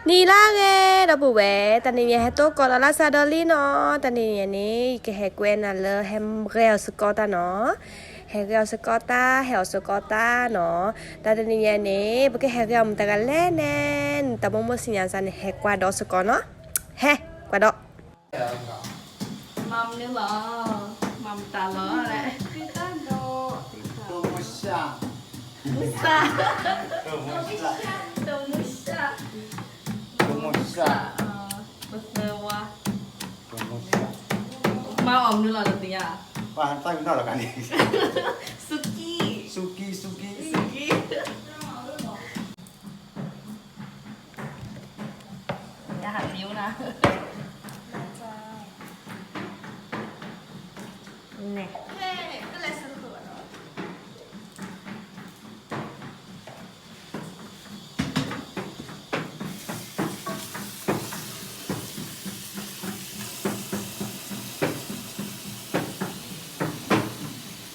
နံၤလၢအဂ့ၤ ဒီပုၢ်ဝဲၢ်, တနံၤညါဟဲတိၢ်ကီးဒီးလၢ်စးဒီလံနီၤ, တနံၤညါန့ၣ် ယကဟဲကွဲးနၤလၢဟဲဂဲၤအီၤစကီးတၢ်နီၤ, ဟဲဂဲၤအီၤစကီးတၢ် ဟဲအီၤစကီးတၢ်နီၤ, ဒီးတနံၤညါန့ၣ် ပကဟဲဂဲၤအီၤမတၤတဂၤလဲၣ်န့ၣ် နတၢ်မိၢ်မိၢ်စံးညါစ့ၢ်န့ၣ် ဟဲကွၢ်ဒီးစကီးနီၤ, ဟဲ ကွၢ်ဒီး မၤမနုၤလီၤ, မၤမတၤလီၤလဲၣ်, မုၢ်ဆၣ်, မုၢ်ဆၣ်, တမုၢ်ဆၣ်, တမုၢ်ဆၣ်, ပသၢဝါ, မၤအီၤမနုၤလီၤတသ့ဧါ, ပှၤတၢ်ကနီၣ်လီၤကါန့ၣ်, စူးကံ, စူးကံ, စူးကံ, စူးကံ. တၢ်ဟးသံနၤ, န့ၣ်, ဘၣ်ဒီး တနံၤညါ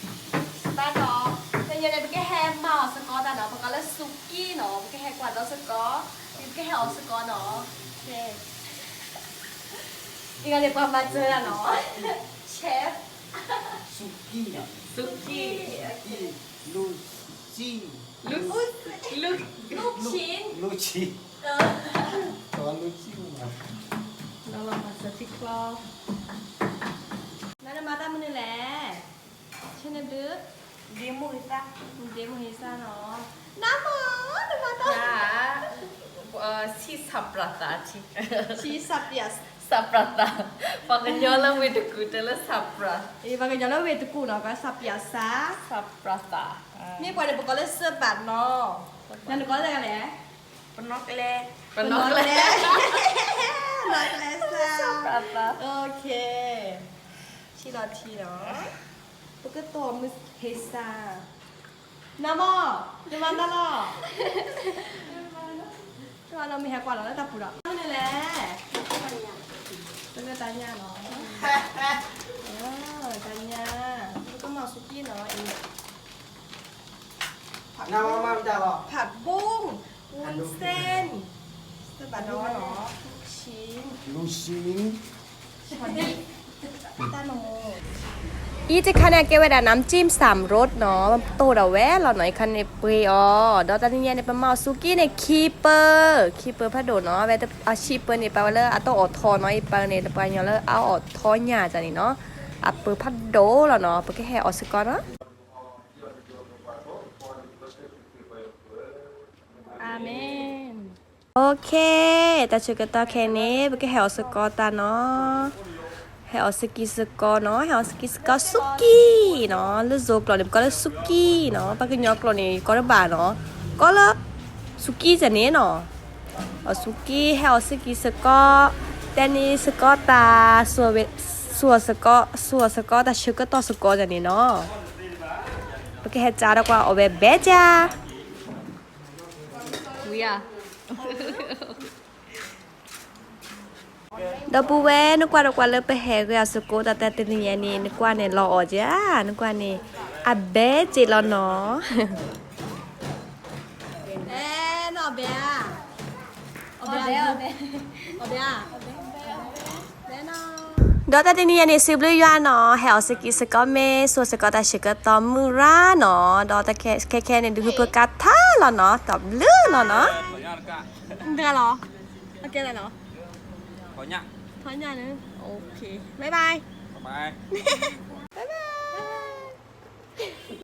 န့ၣ် ပကဟဲမၤအီၤစကီးတၢ်နီၤ, ပကိးလၢစူးကံနီၤ, ပကဟဲကွၢ်ဒီးစကီး, ပကဟဲအီၤစကီးနီၤ, အံၤဂၤန့ၣ်ပှၤမၤစၢၤတၢ်နီၤ, chef, စူးကံ, စူးကံ, လူး, လူး, လူး, လူး, လူး, လူး, လူး, နမၤတၢ်မနုၤလဲၣ်, ဆ့နဒုး, ဒ့မုၢ်ဟ့သၣ်, ဒ့မုၢ်ဟ့သၣ်နီၤ, နမၤ, နမၤတၢ်, ဆံၣ်ဆးပြးသး, ဆံၣ်ဆးပြး, ဆးပြးသး, ပှၤကညီလၢဝ့ၢ်တကူၣ်တဲလၢဆးပြး, ပှၤကညီလၢဝ့ၢ်တကူၣ်နီၤ ကိးဆးပြးသး, ဆးပြးသး, မ့ၢ်ပှၤန့ၣ် ပကိးလၢစၢဘးနီၤ, နကိးလၢလဲၣ်, ပနီၣ်ကျဲ, ပနီၣ်ကျဲ, နီၣ်ကျဲသၣ်, ဆးပြးသး, ဆံၣ်လီၤထံလီၤ, ပကတီၢ်မုၢ်ဟ့သၣ်, နမၤ, နမၤတၢ်လီၤ, တမၤနီတမံၤဟဲကွၢ်လီၤလၢတၢ်ပူၤဒီး မနုၤလဲၣ်, ပကတၢ်ညၣ်လီၤ, တၢ်ညၣ်, ပကမၤစူးကံနီၤ, အံၤ, ผักบุ้ง, ผักบุ้ง, วุ้นเส้น, စၢဘးဒီးနီၤ, လူးဆံ, လူးဆံ, အံၤတခါန့ၣ် အကဲဝဲဒၣ် น้ำจิ้มสามรสနီၤ, တိၢ်ဒီးဝဲလီၤနီၤ, အံၤခါန့ၣ်ပှ့ၤအီၤ, ဒီးတနံၤညါန့ၣ် ပမၤအီၤစူးကံန့ၣ် ခံပၢ, ခံပၢဖးဒိၣ်နီၤ, ဝဲအဆံပၢန့ၣ် ပာ်ဝဲလၢအတၢ်အိးထီနီၤ, အံၤပၢန့ၣ် လၢပှၤကညီလၢအအိးထီညၣ်န့ၣ်နီၤ, အပၢဖးဒိၣ်လီၤနီၤ, ပကဟဲအီၤစကီးနီၤ. အၤမ့ၣ်. Okay, တၢ်ဆၢကတီၢ်ခဲအံၤန့ၣ် ပကဟဲအီၤစကီးတၢ်နီၤ, ဟဲအီၤစူးကံစကီးနီၤ, ဟဲအီၤစူးကံစကီး စူးကံနီၤ, လၢယိၤကျိာ်န့ၣ် ပကိးလၢစူးကံနီၤ, ပှၤကညီကျိာ်န့ၣ် ကိးတဘၣ်နီၤ, ကိးလၢ စူးကံစ့ၢ်န့ၣ်နီၤ, အီၤစူးကံ ဟဲအီၤစူးကံစကီး, တဲန့ၢ်စကီးတၢ်, စူးအီၤစကီး, စူးအီၤစကီး တၢ်ဆၢကတီၢ်စကီးစ့ၢ်န့ၣ်နီၤ, ပကဟဲကၢဒီးကွၢ်အီၤဝဲဘဲကၢ ဝံၤဧါ. ဒီပုၢ်ဝဲၢ် နကွၢ်ဒီးကွၢ်လၢပဟဲဂဲၤအီၤစကိးတၢ်တနံၤညါန့ၣ် နကွၢ်န့ၣ်လီၤအီၣ်ဧါ, နကွၢ်န့ၣ် အဘဲစ့ၢ်လီၤနီၤ. အဲ နီၢ်ဘဲဧါ, အဘဲဧါ, အဘဲဧါ. ဒီးတၢ်တနံၤညါန့ၣ် စံးဘျုးယွၤနီၤ, ဟဲအီၤစူးကံစကီးမ့ၢ် စူးစကီးတၢ်ဆၢကတီၢ်မုၢ်ရၤနီၤ, ဒီးခဲခဲန့ၣ် ဒုးဟုဖၢကါထါလီၤနီၤ, တဘျုးလီၤနီၤ. တဂၤလီၤ, အကဲလီၤနီၤ, ထီညၣ်န့ၣ်, okay, bye bye.